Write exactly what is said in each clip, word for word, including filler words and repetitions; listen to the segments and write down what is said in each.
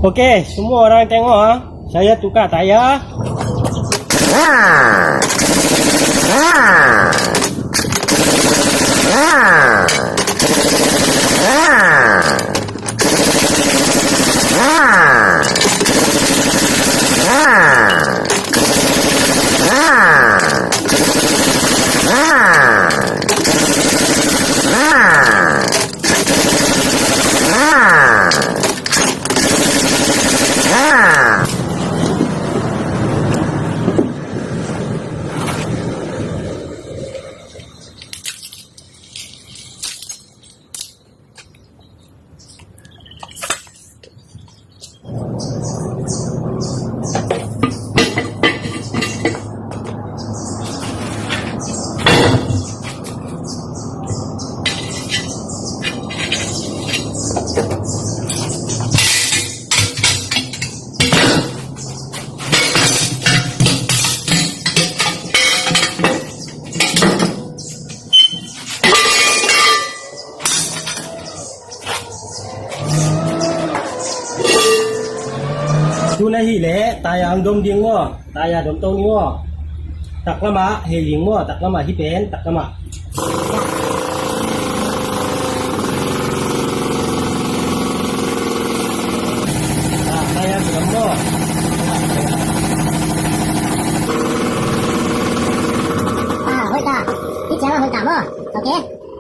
Ok, semua orang tengok ah. Saya tukar tayar. Tun ahih leh tayar hong dom ding maw? Tayar dom to ni maw? Taklamah hei ding maw? Taklamah hih pen taklamah. Ah, tayar dom maw? Ah, hoih ta. Hih ciang ah hoih ta maw? Ok.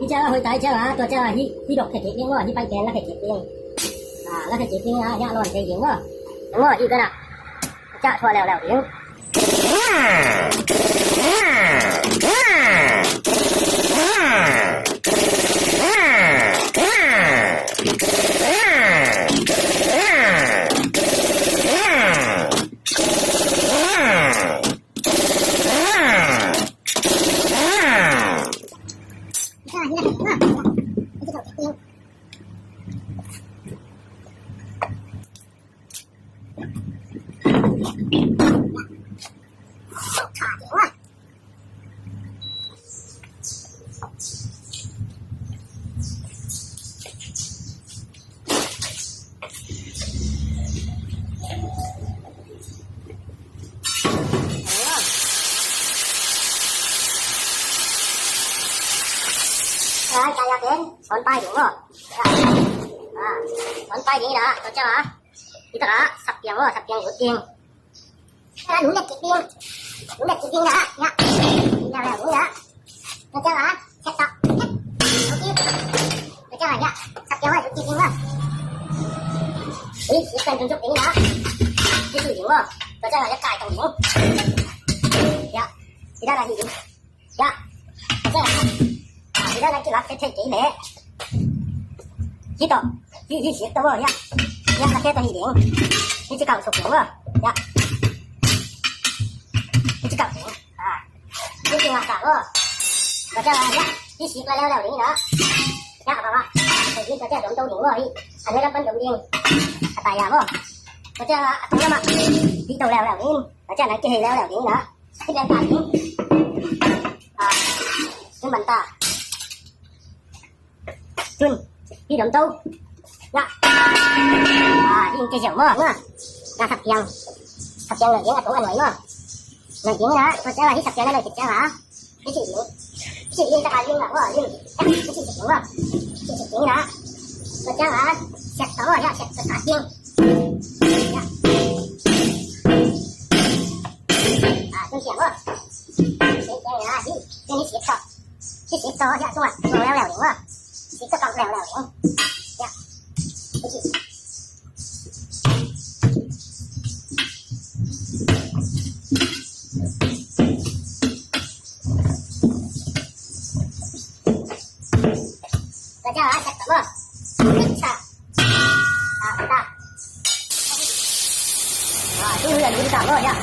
Hih ciang ah hoih ta, hih ciang ah, tua ciang ah hih, hih dok thei kik ding maw? Hih pan pen la thei kik ding. Ah, la thei kik ding ah, hih ah lawn thei ding maw? Maw, hih kan ah. Ciang thuah leuleu ding. Son pai ding maw? Ah, son pai ding na, tua ciang ah. Hih takah sak piang maw, sak piang zut ding. Ah, lunglet kik ding. Lunglet kik ding na, ya. Ya, ya, ya. Tua ciang ah, set tak. Ok. Tua ciang ah, ya. Sak piang maw, zut kik ding maw. Ui, hih pen zut ding na. Hih zut ding maw. Tua ciang ah, ya, kai tong ding. Ya. Hih dan ah hih ding. Ya. Tua ciang ah, hih dan a kilak thei thei kei leh. Hih tawh. Hih, hih sik tawh maw, ya. Ya, a khe tawh hih ding. Hih ci kau suk ding maw. Ya. Hih ci kau ding. Ah. Hih ci ngak kau maw. Tua ciang ah, ya. Hih sik la leuleu ding na. Ya, a pha pha. Hih tua ciang dom to ding maw, hih. A nuai lam pan dom ding. A tayar maw. Tua ciang ah, a tung lam ah. Hih to leuleu ding. Tua ciang ah, kihei leuleu ding na. Hih pen ta ding. Ah, hih man ta. Tun, hih dom to. Ya. Ah, hih in kei ziau maw. Maw. Ya, sak piang. Sak piang nuai ding, a tung a nuai maw. Nuai ding na, tua ciang ah, hih sak piang na nuai kik ciang ah. Hih ci ding. Hih ci ding, tak a ding na maw, ding. Hih ci ding maw. Hih ci ding na. Tua ciang ah, siat ta maw, ya, siat ta ding. Ya. Ah, tun siang maw. Siang, siang, ya, hih, hih, hih, sik tawh. Hih sik tawh, ya, tua, tua leuleu ding maw. Sik tawh kau leuleu ding. Ya. Hih, hih. Tua ciang ah, siat ta maw. Siat ta. Ah, ta. Ah, tu huih a lum ta maw, ya.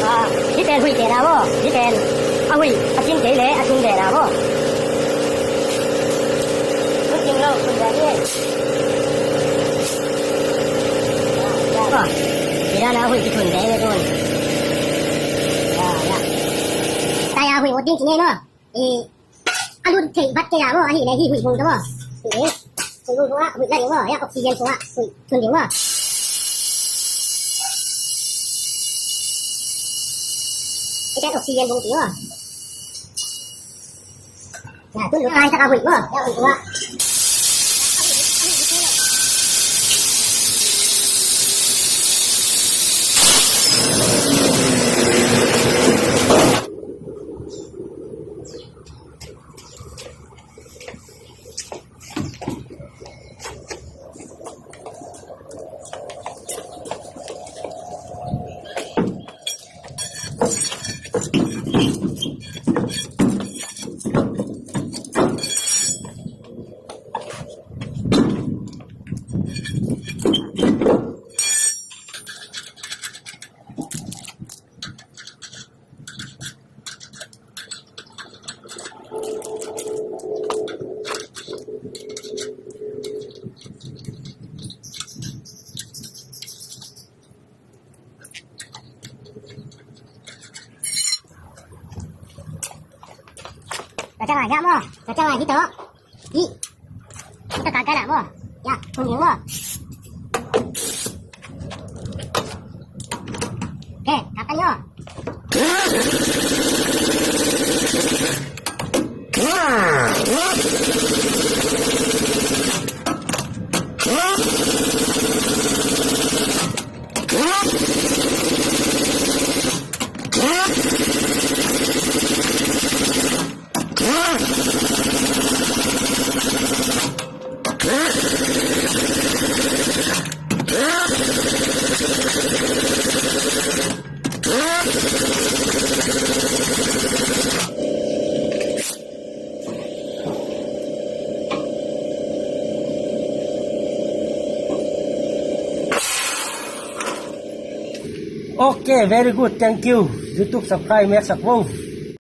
Ah, hih pen huih pen a maw. Hih pen a huih a kim kei leh a tun pen a maw. Tun kim lo, tun pen hi. Ah, ya. Ah, hih dan a huih kitun pen hi tun. Ya, ya. Tayar huih ut ding ci ni maw. I, a lut theih vat kei a maw, ahih leh hih huih hong ta maw. Hih leh. Huih bung bung ah, huih la ding maw, ya oxygen bung ah, huih tun ding maw. Ita oxygen bung ding maw. Ya, tun lu kai ta ka huih maw, ya huih bung ah. Kacang ayam mo, kacang ayam gitu. Ih, kita kagak nak mo. Ya, kuning mo. Oke, kapan yo? Okay, very good. Thank you. YouTube subscribe, mek sak vo.